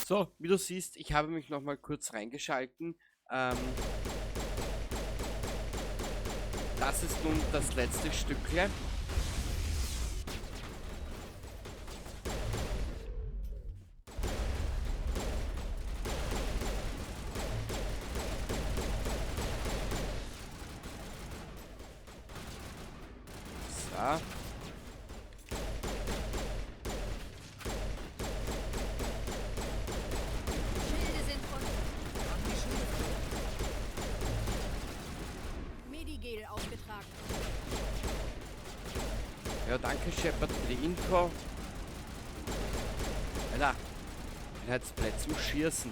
So, wie du siehst, ich habe mich nochmal kurz reingeschalten. Das ist nun das letzte Stückle. So. Ja, danke Shepard für die Info. Alter, ich bin jetzt blöd zum Schießen.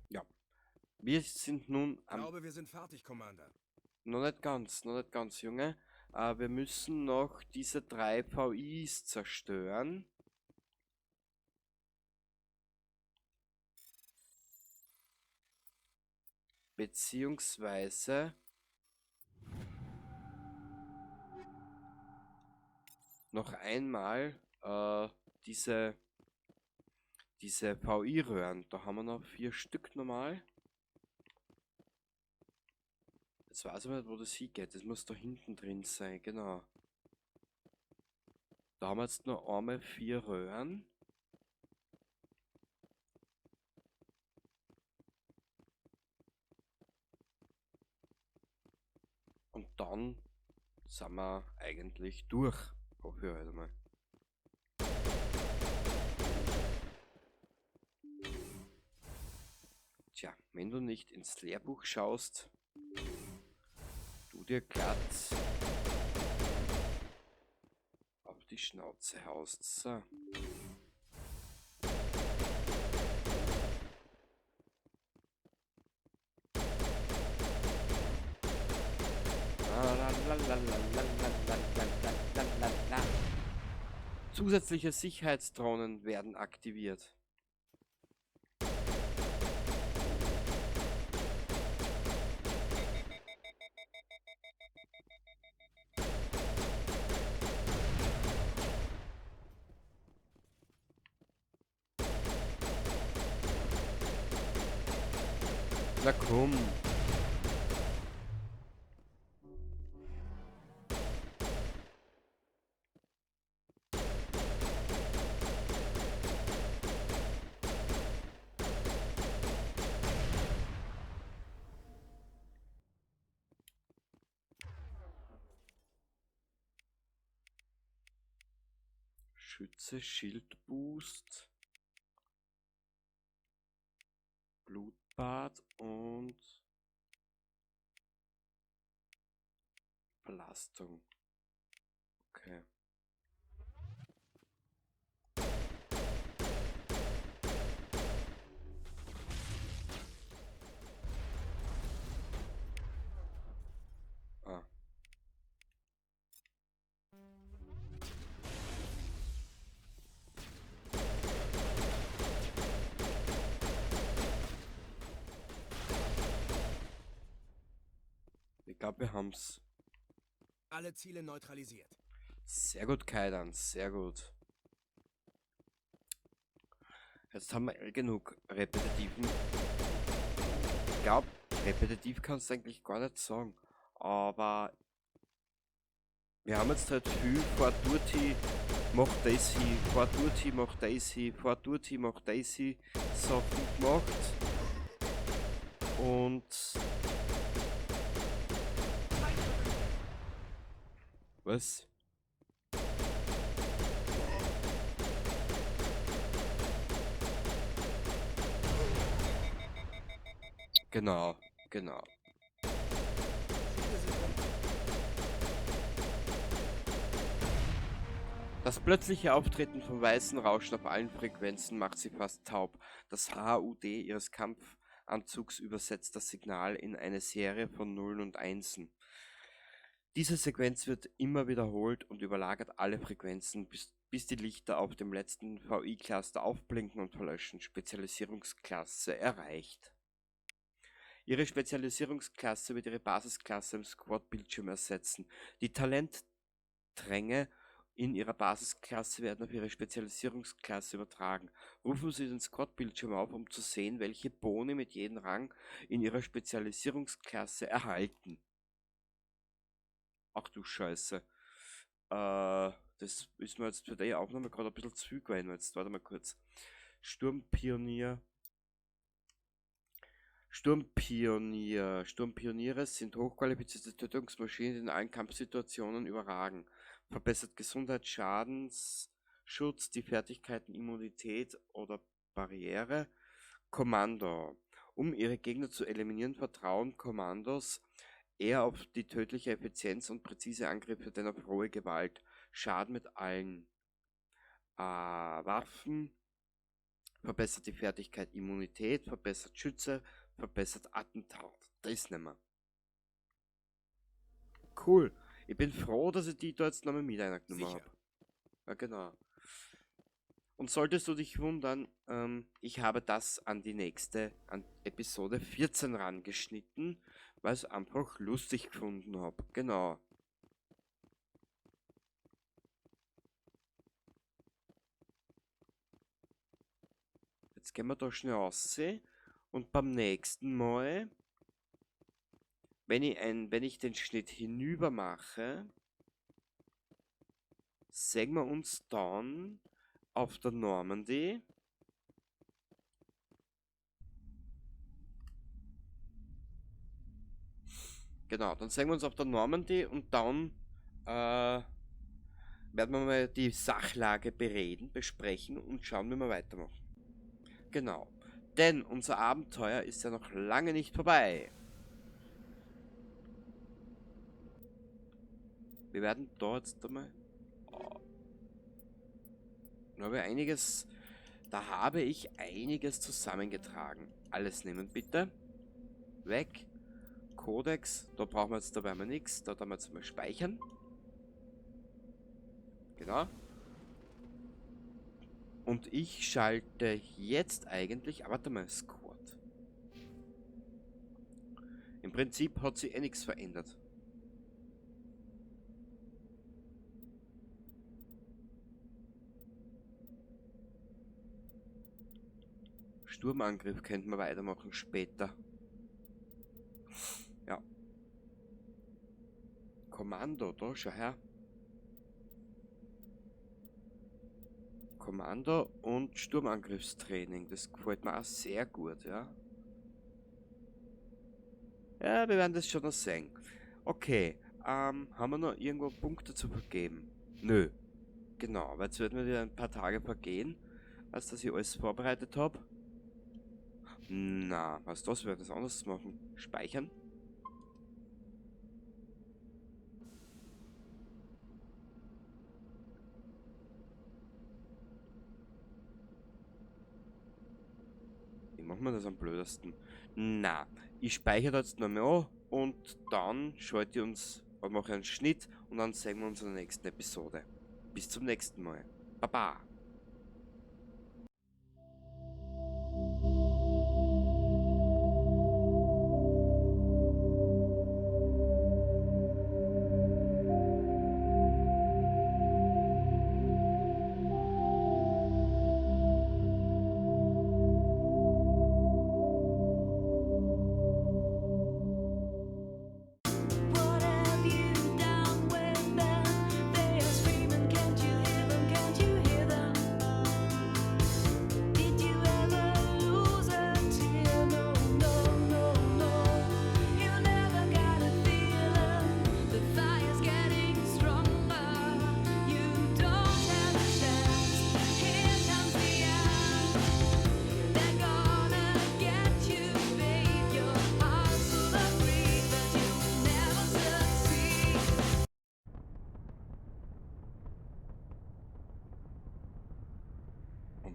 Ja, wir sind nun am... Ich glaube, wir sind fertig, Commander. Noch nicht ganz, noch nicht ganz, Junge. Wir müssen noch diese 3 V Is zerstören. Beziehungsweise noch einmal diese V I-Röhren. Da haben wir noch 4 Stück normal. Jetzt weiß ich nicht, wo das hingeht. Das muss da hinten drin sein, genau. Da haben wir jetzt noch einmal 4 Röhren. Und dann sind wir eigentlich durch. Hoffe ich halt mal. Tja, wenn du nicht ins Lehrbuch schaust, du dir glatt auf die Schnauze haust. So. Zusätzliche Sicherheitsdrohnen werden aktiviert. Na komm. Schütze, Schildboost, Blutbad und Belastung. Okay. Ah. Ich glaub, wir haben's. Alle Ziele neutralisiert. Sehr gut, Kaidan, sehr gut. Jetzt haben wir eh genug repetitiven. Ich glaub, repetitiv kannst du eigentlich gar nicht sagen. Aber wir haben jetzt halt viel vor Durti, mach das hin, vor Durti, mach das hin, vor Durti, mach das hin, Sachen gemacht. Und was? Genau, genau. Das plötzliche Auftreten von weißen Rauschen auf allen Frequenzen macht sie fast taub. Das HUD ihres Kampfanzugs übersetzt das Signal in eine Serie von Nullen und Einsen. Diese Sequenz wird immer wiederholt und überlagert alle Frequenzen, bis die Lichter auf dem letzten V I-Cluster aufblinken und verlöschen. Spezialisierungsklasse erreicht. Ihre Spezialisierungsklasse wird Ihre Basisklasse im Squad-Bildschirm ersetzen. Die Talentränge in Ihrer Basisklasse werden auf Ihre Spezialisierungsklasse übertragen. Rufen Sie den Squad-Bildschirm auf, um zu sehen, welche Boni mit jedem Rang in Ihrer Spezialisierungsklasse erhalten. Ach du Scheiße. Das ist mir jetzt für die Aufnahme gerade ein bisschen zu viel gewesen. Jetzt warte mal kurz. Sturmpionier. Sturmpionier. Sturmpioniere sind hochqualifizierte Tötungsmaschinen, die in allen Kampfsituationen überragen. Verbessert Gesundheit, Schadensschutz, die Fertigkeiten Immunität oder Barriere. Kommando. Um ihre Gegner zu eliminieren, vertrauen Kommandos eher auf die tödliche Effizienz und präzise Angriffe, denn auf rohe Gewalt. Schaden mit allen Waffen. Verbessert die Fertigkeit Immunität, verbessert Schütze, verbessert Attentat. Das nehmen wir. Cool. Ich bin froh, dass ich die da jetzt nochmal mit reingenommen Sicher. hab. Ja, genau. Und solltest du dich wundern, ich habe das an die nächste, an Episode 14 rangeschnitten, weil ich es einfach lustig gefunden hab. Genau. Jetzt gehen wir da schnell raus und beim nächsten Mal, wenn ich den Schnitt hinüber mache, sehen wir uns dann auf der Normandy. Genau, dann sehen wir uns auf der Normandy und dann werden wir mal die Sachlage besprechen und schauen, wie wir weitermachen. Genau, denn unser Abenteuer ist ja noch lange nicht vorbei. Wir werden da jetzt einmal... Oh. Da habe ich einiges, da habe ich einiges zusammengetragen. Alles nehmen bitte. Weg. Kodex, da brauchen wir jetzt dabei mal nix. Da tun wir jetzt mal speichern. Genau. Und ich schalte jetzt eigentlich... Ah, warte mal, Squad. Im Prinzip hat sich eh nix verändert. Sturmangriff könnten wir weitermachen später. Ja. Kommando, da schau her. Kommando und Sturmangriffstraining, das gefällt mir auch sehr gut, ja. Ja, wir werden das schon noch sehen. Okay, haben wir noch irgendwo Punkte zu vergeben? Nö. Genau, aber jetzt werden wir wieder ein paar Tage vergehen, als dass ich alles vorbereitet hab. Na, was ist das? Wir werden das anders machen. Speichern. Wie macht man das am blödesten? Na, ich speichere das jetzt noch mal an und dann schalte ich uns, oder mache einen Schnitt und dann sehen wir uns in der nächsten Episode. Bis zum nächsten Mal. Baba.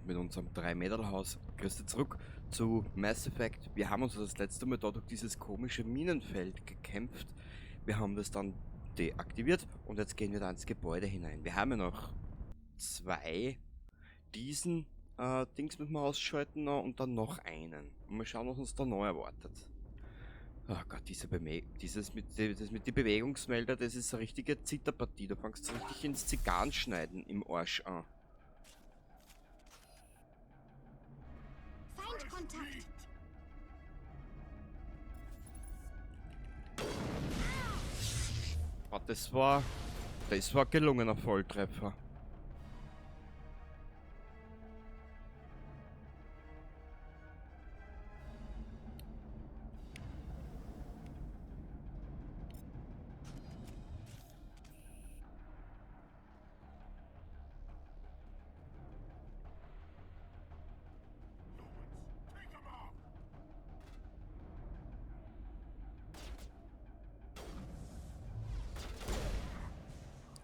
Mit unserem 3-Mäderl-Haus. Grüß dich zurück zu Mass Effect. Wir haben uns das letzte Mal da durch dieses komische Minenfeld gekämpft. Wir haben das dann deaktiviert und jetzt gehen wir da ins Gebäude hinein. Wir haben ja noch 2 diesen Dings müssen wir ausschalten noch und dann noch einen. Und mal schauen, was uns da neu erwartet. Oh Gott, dieses mit, das mit die Bewegungsmelder, das ist eine richtige Zitterpartie. Da fangst du richtig ins Zigarrenschneiden im Arsch an. Feindkontakt! Oh, das war gelungener Volltreffer.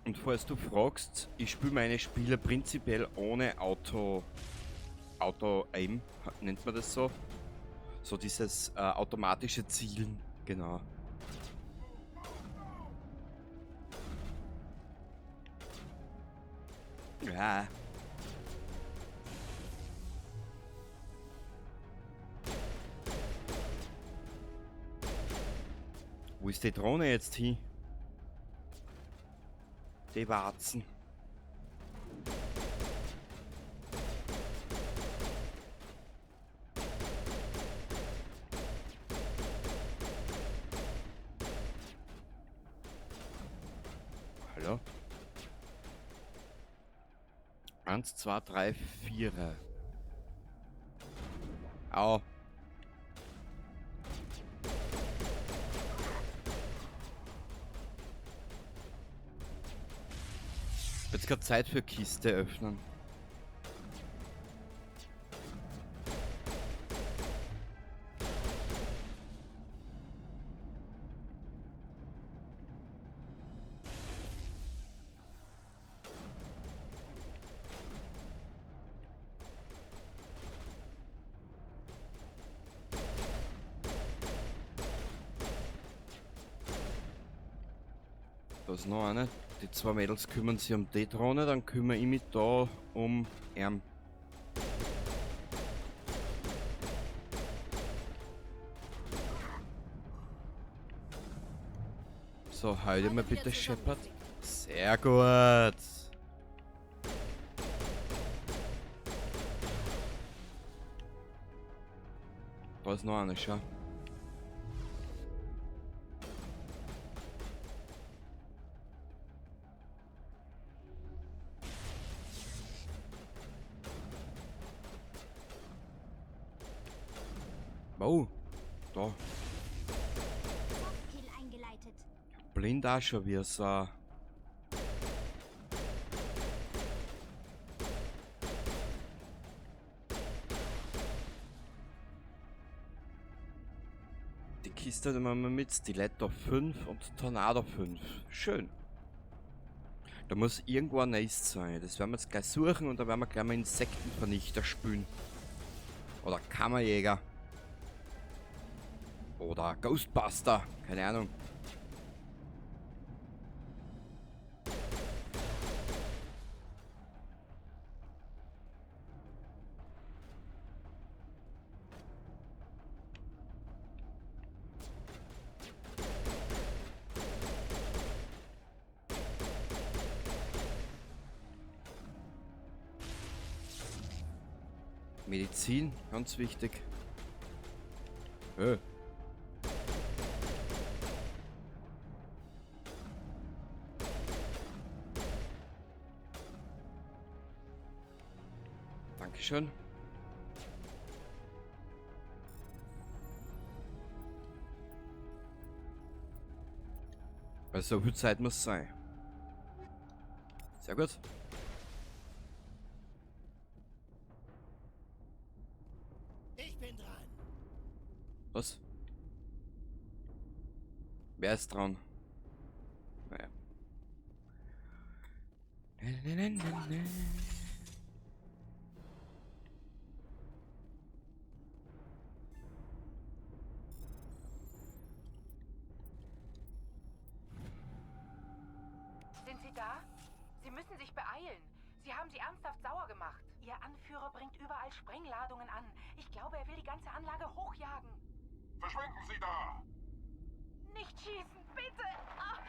Und falls du fragst, ich spiele meine Spiele prinzipiell ohne Auto-Aim, nennt man das so? So dieses automatische Zielen, genau. Ja. Wo ist die Drohne jetzt hin? Die Warzen. Hallo? 1, 2, 3, 4. Au. Jetzt gerade Zeit für Kiste öffnen. Da ist noch eine. Die zwei Mädels kümmern sich um die Drohne, dann kümmere ich mich da um ihn. So, heil mal bitte, Shepard. Sehr gut. Da ist noch eine, schau. Oh, da. Blind auch schon wie so. Die Kiste nehmen wir mit, Stiletto 5 und Tornado 5. Schön. Da muss irgendwo ein Nest sein. Das werden wir jetzt gleich suchen und da werden wir gleich mal Insektenvernichter spülen. Oder Kammerjäger. Oder Ghostbuster, keine Ahnung. Medizin, ganz wichtig. Dankeschön. Weil so viel Zeit muss sein. Sehr gut. Ich bin dran. Was? Wer ist dran? Naja. Ne, ne, ne, ne, ne. Sind Sie da? Sie müssen sich beeilen. Sie haben sie ernsthaft sauer gemacht. Ihr Anführer bringt überall Sprengladungen an. Ich glaube, er will die ganze Anlage hochjagen. Verschwinden Sie da! Nicht schießen, bitte! Ah.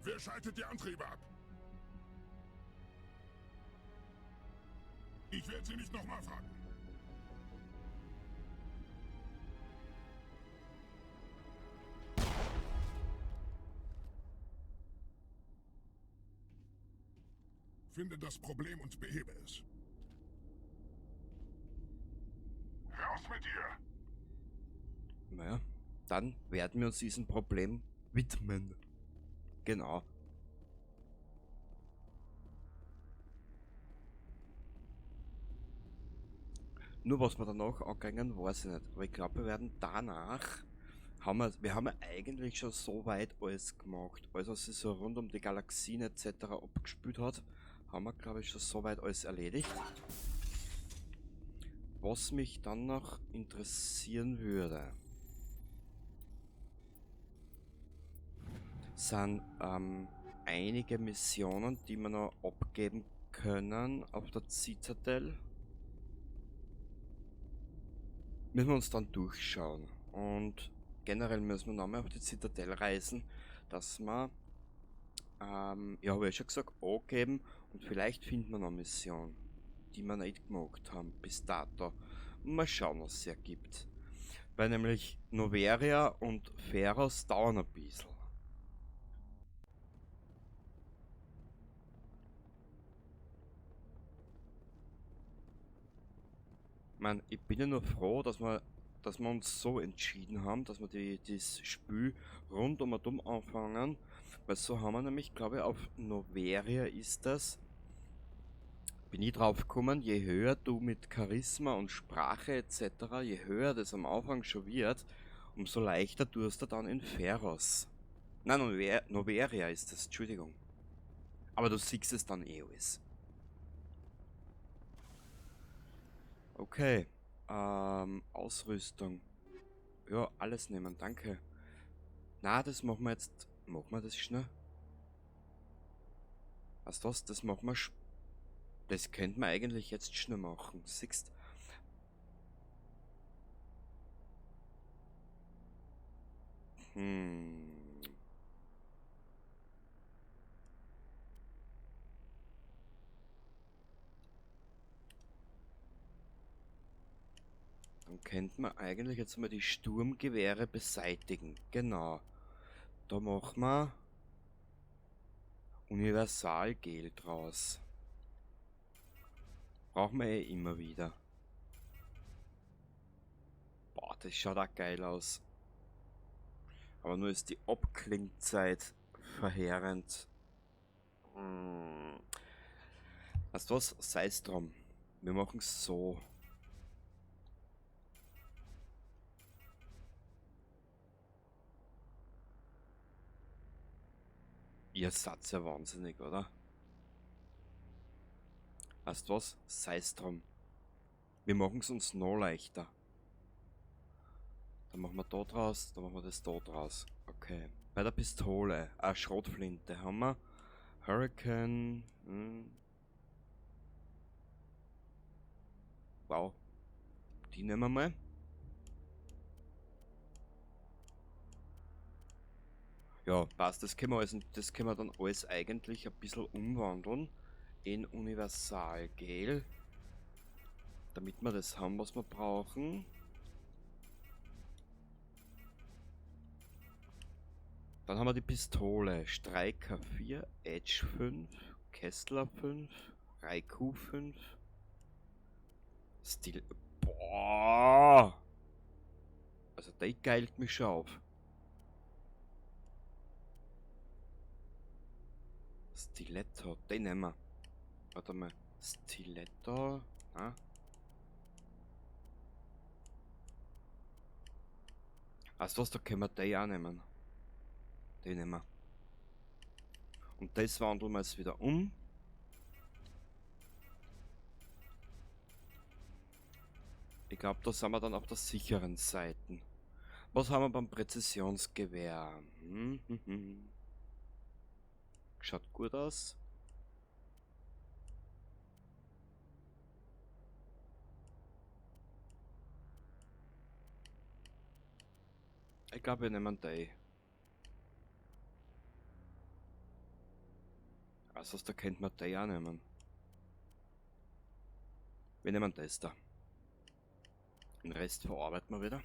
Wer schaltet die Antriebe ab? Ich werde Sie nicht nochmal fragen. Finde das Problem und behebe es. Raus mit dir! Naja, dann werden wir uns diesem Problem widmen. Genau. Nur was wir danach angegangen, weiß ich nicht. Aber ich glaube, wir werden danach, wir haben ja eigentlich schon so weit alles gemacht. Alles, was sich so rund um die Galaxien et cetera abgespielt hat, haben wir, glaube ich, schon so weit alles erledigt. Was mich dann noch interessieren würde, sind einige Missionen, die wir noch abgeben können auf der Zitadelle. Müssen wir uns dann durchschauen. Und generell müssen wir nochmal auf die Zitadelle reisen, dass wir, ja, hab ich ja schon gesagt, angeben und vielleicht finden wir noch eine Mission, die wir nicht gemacht haben bis dato. Mal schauen, was es ergibt. Weil nämlich Noveria und Feros dauern ein bisschen. Ich mein, ich bin ja nur froh, dass wir uns so entschieden haben, dass wir das Spiel rund um und um anfangen. Weil so haben wir nämlich, glaube ich, auf Noveria ist das, bin ich drauf gekommen, je höher du mit Charisma und Sprache et cetera, je höher das am Anfang schon wird, umso leichter tust du dann in Feros. Nein, Noveria ist das, Entschuldigung. Aber du siehst es dann eh alles. Okay, Ausrüstung. Ja, alles nehmen, danke. Na, das machen wir jetzt. Machen wir das schnell? Weißt du was? Das machen wir das könnte man eigentlich jetzt schnell machen. Siehst? Dann könnte man eigentlich jetzt mal die Sturmgewehre beseitigen. Genau. Da machen wir Universalgel draus. Brauchen wir eh immer wieder. Boah, das schaut auch geil aus. Aber nur ist die Abklingzeit verheerend. Weißt du was? Sei's drum. Wir machen's so. Ihr seid ja wahnsinnig, oder? Weißt du was? Sei's drum. Wir machen's uns noch leichter. Dann machen wir da draus, dann machen wir das da draus. Okay. Bei der Pistole, Schrotflinte haben wir. Hurricane. Wow. Die nehmen wir mal. Ja, passt. Das können wir alles, das können wir dann alles eigentlich ein bisschen umwandeln in Universalgel. Damit wir das haben, was wir brauchen. Dann haben wir die Pistole. Striker 4, Edge 5, Kessler 5, Raikou 5. Stil. Boah! Also der geilt mich schon auf. Stiletto, den nehmen wir. Warte mal. Stiletto. Ah. Weißt du was, da können wir den auch nehmen. Den nehmen wir. Und das wandeln wir jetzt wieder um. Ich glaub, da sind wir dann auf der sicheren Seite. Was haben wir beim Präzisionsgewehr? Schaut gut aus. Ich glaube, wir nehmen die. Also, da könnte man die auch nehmen. Wir nehmen das da. Den Rest verarbeiten wir wieder.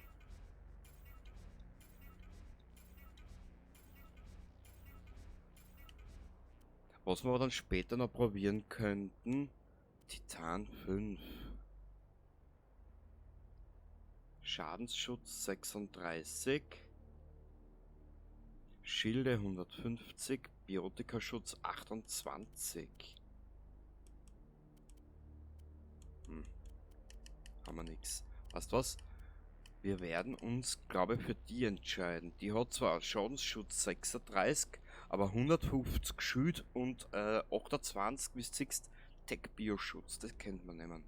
Was wir aber dann später noch probieren könnten, Titan 5. Schadensschutz 36. Schilde 150, Biotika-Schutz 28. Haben wir nix. Weißt du was? Wir werden uns, glaube ich, für die entscheiden. Die hat zwar Schadensschutz 36, aber 150 Schild und 28 bis 6 Tech-Bioschutz. Das kennt man nehmen.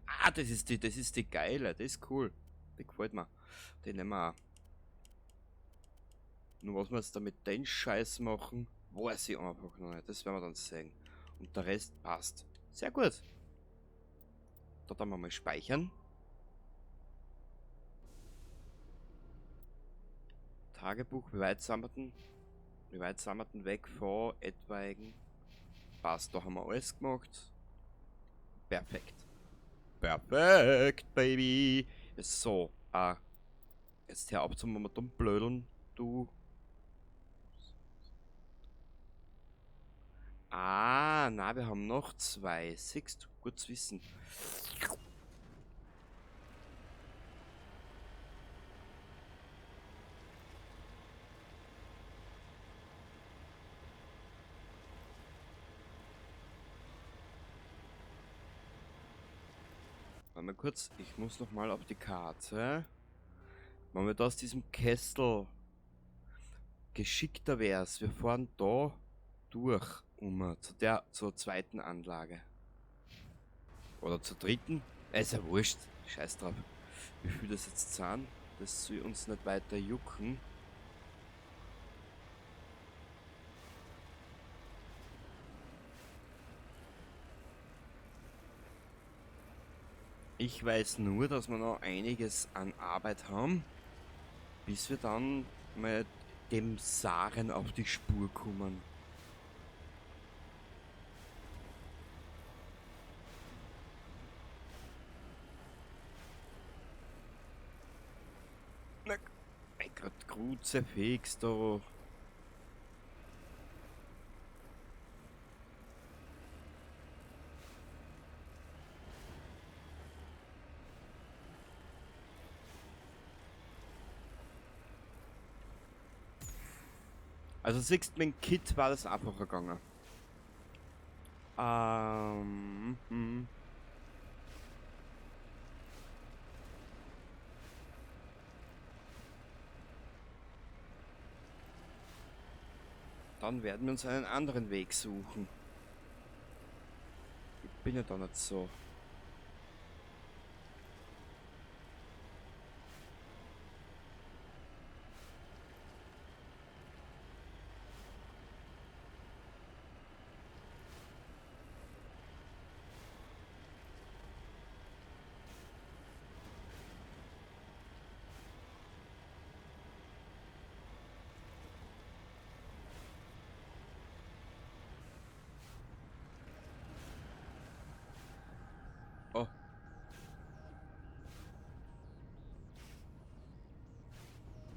Ah, das ist die geile. Das ist cool. Die gefällt mir. Die nehmen wir auch. Nur was wir jetzt da mit den Scheiß machen, weiß ich einfach noch nicht. Das werden wir dann sehen. Und der Rest passt. Sehr gut. Da dann wir mal speichern. Tagebuch, wie weit sind wir denn? Wie weit sind wir denn weg von etwaigen? Passt, da haben wir alles gemacht. Perfekt. Perfekt, Baby. So, jetzt hör auf zum dumm blödeln, du. Ah, na, wir haben noch zwei. Siehst du, gut zu wissen. Warte mal kurz, ich muss noch mal auf die Karte. Wenn wir da aus diesem Kessel geschickter wär's, wir fahren da durch, zur zweiten Anlage. Oder zur dritten. Ist ja wurscht. Scheiß drauf. Wie viel das jetzt sind, das soll uns nicht weiter jucken. Ich weiß nur, dass wir noch einiges an Arbeit haben, bis wir dann mit dem Saren auf die Spur kommen. Na, mein Gott, Kruzifix da. Also siehst, mit dem Kit war das einfacher gegangen. Dann werden wir uns einen anderen Weg suchen. Ich bin ja da nicht so. Oh.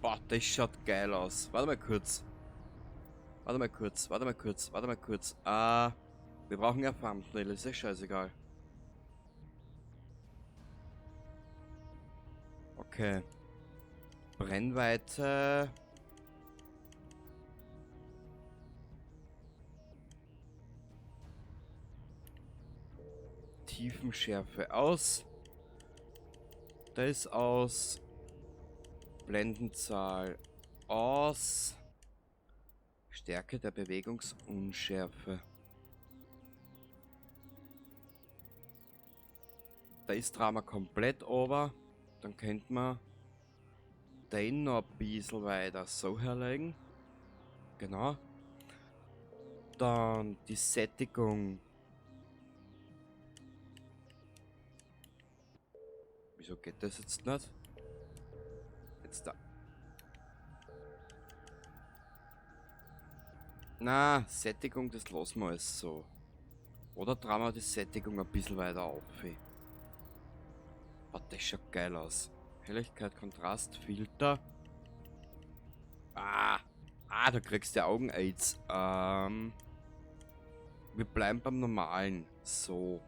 Boah, das schaut geil aus. Warte mal kurz. Warte mal kurz, warte mal kurz, warte mal kurz. Ah, wir brauchen ja Thumbnail, ist ja scheißegal. Okay. Brennweite. Tiefenschärfe aus. Das aus. Blendenzahl aus. Stärke der Bewegungsunschärfe. Da ist Drama komplett over. Dann könnte man Den noch ein bisschen weiter so herlegen. Genau. Dann die Sättigung. Wieso geht das jetzt nicht? Jetzt da. Na, Sättigung, das lassen wir alles so. Oder trauen wir die Sättigung ein bisschen weiter auf. Oh, das schaut geil aus. Helligkeit, Kontrast, Filter. Ah, da kriegst du Augen-Aids. Wir bleiben beim Normalen. So.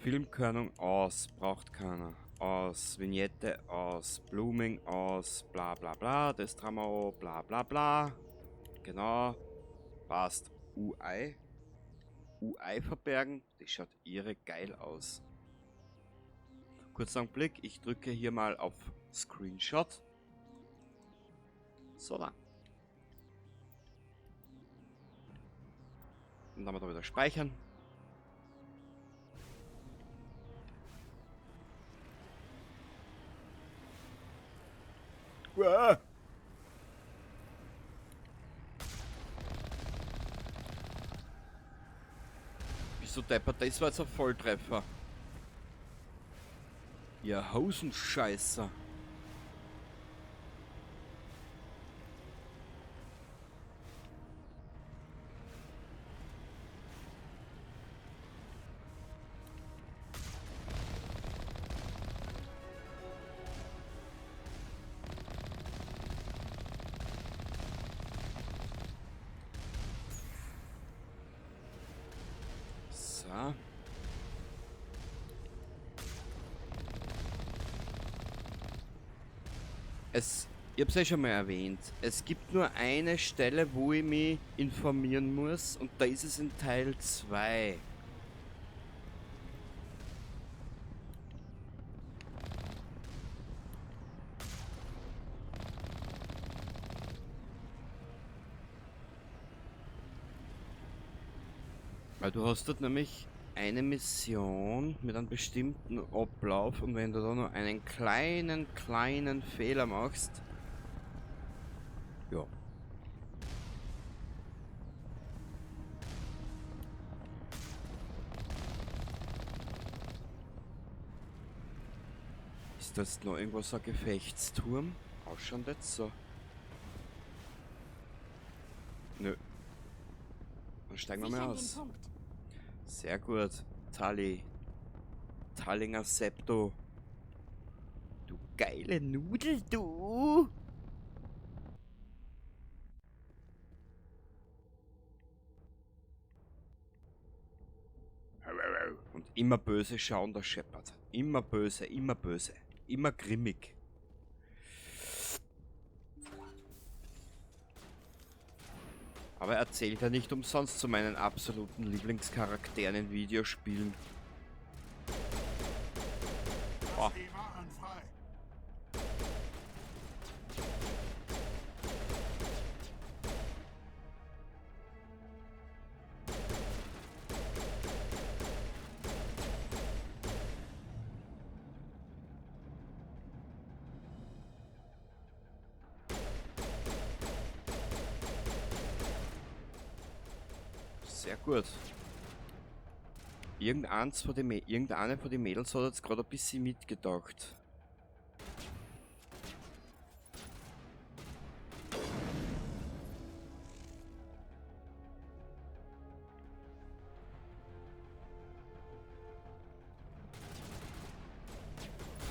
Filmkörnung aus, braucht keiner. Aus, Vignette aus, Blooming aus, bla bla bla, das trauen wir an, bla bla bla. Genau. Passt. UI. UI verbergen, das schaut irre geil aus. Kurzer Augenblick, ich drücke hier mal auf Screenshot. So da. Und dann wir da wieder speichern. Uah. Wieso deppert? Das war jetzt ein Volltreffer. Ihr Hosenscheißer. So. Ich hab's ja schon mal erwähnt, es gibt nur eine Stelle, wo ich mich informieren muss, und da ist es in Teil 2. Weil du hast dort nämlich eine Mission mit einem bestimmten Ablauf, und wenn du da nur einen kleinen Fehler machst, ja. Ist das noch irgendwo so ein Gefechtsturm? Ausschauen jetzt so. Nö. Dann steigen wir mal Sichern den aus. Punkt. Sehr gut. Tali. Tallinger Septo. Du geile Nudel, du! Und immer böse schauen, der Shepard. Immer böse, immer böse. Immer grimmig. Aber er zählt ja nicht umsonst zu meinen absoluten Lieblingscharakteren in Videospielen. Oh. Sehr gut. Irgendeine von den Mädels hat jetzt gerade ein bisschen mitgedacht.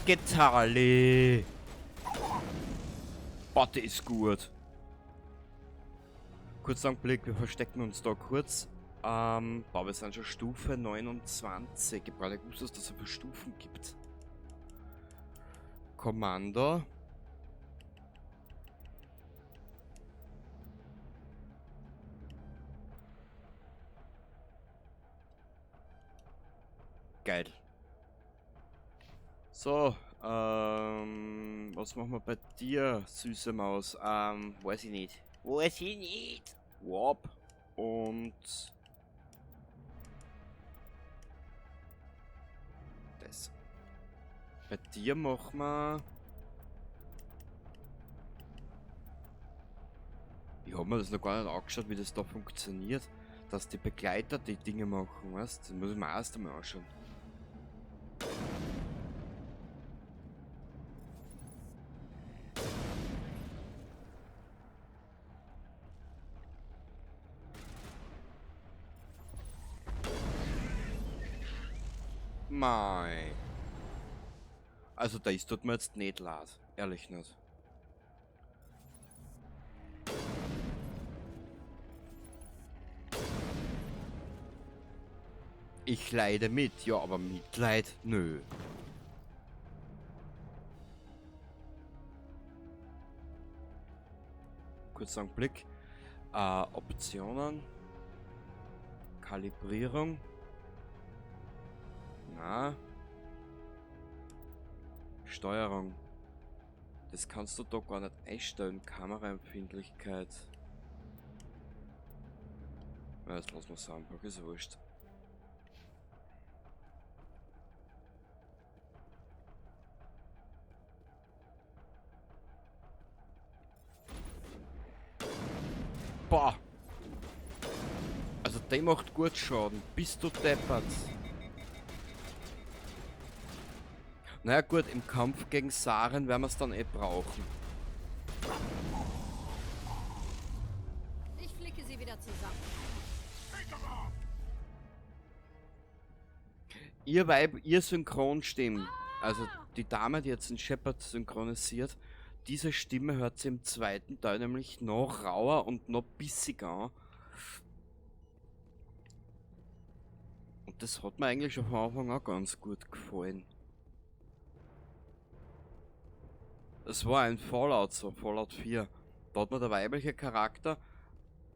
Getali! Boah, die ist gut. Kurzer Augenblick, wir verstecken uns da kurz. Boah, wir sind schon Stufe 29. Ich hab gar nicht gewusst, dass das so viele Stufen gibt. Kommando. Geil. So, was machen wir bei dir, süße Maus? Weiß ich nicht. Weiß ich nicht. Warp und das. Bei dir machen wir... Ich hab mir das noch gar nicht angeschaut, wie das da funktioniert. Dass die Begleiter die Dinge machen, weißt? Das muss ich mir erst einmal anschauen. Mei. Also das tut mir jetzt nicht leid. Ehrlich nicht. Ich leide mit, ja, aber Mitleid, nö. Kurzer Blick. Optionen. Kalibrierung. Na. Steuerung. Das kannst du doch gar nicht einstellen. Kameraempfindlichkeit. Ja, das lassen wir so einfach, ist wurscht. Boah! Also der macht gut Schaden. Bist du deppert? Naja gut, im Kampf gegen Saren werden wir es dann eh brauchen. Ich flicke sie wieder zusammen. Ihr Weib, ihr Synchronstimmen, also die Dame, die jetzt den Shepard synchronisiert, diese Stimme hört sie im zweiten Teil nämlich noch rauer und noch bissiger an. Und das hat mir eigentlich schon von Anfang an ganz gut gefallen. Es war ein Fallout, so Fallout 4. Da hat mir der weibliche Charakter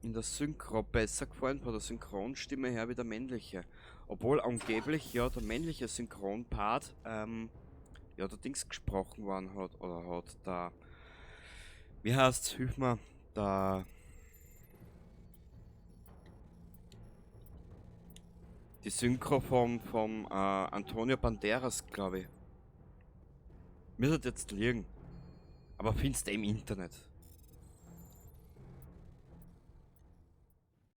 in der Synchro besser gefallen, von der Synchronstimme her wie der männliche. Obwohl angeblich ja der männliche Synchronpart ja der Dings gesprochen worden hat, oder hat da, wie heißt's, hilf mir, da die Synchro vom Antonio Banderas, glaub ich. Mir wird jetzt liegen. Aber findest du im Internet.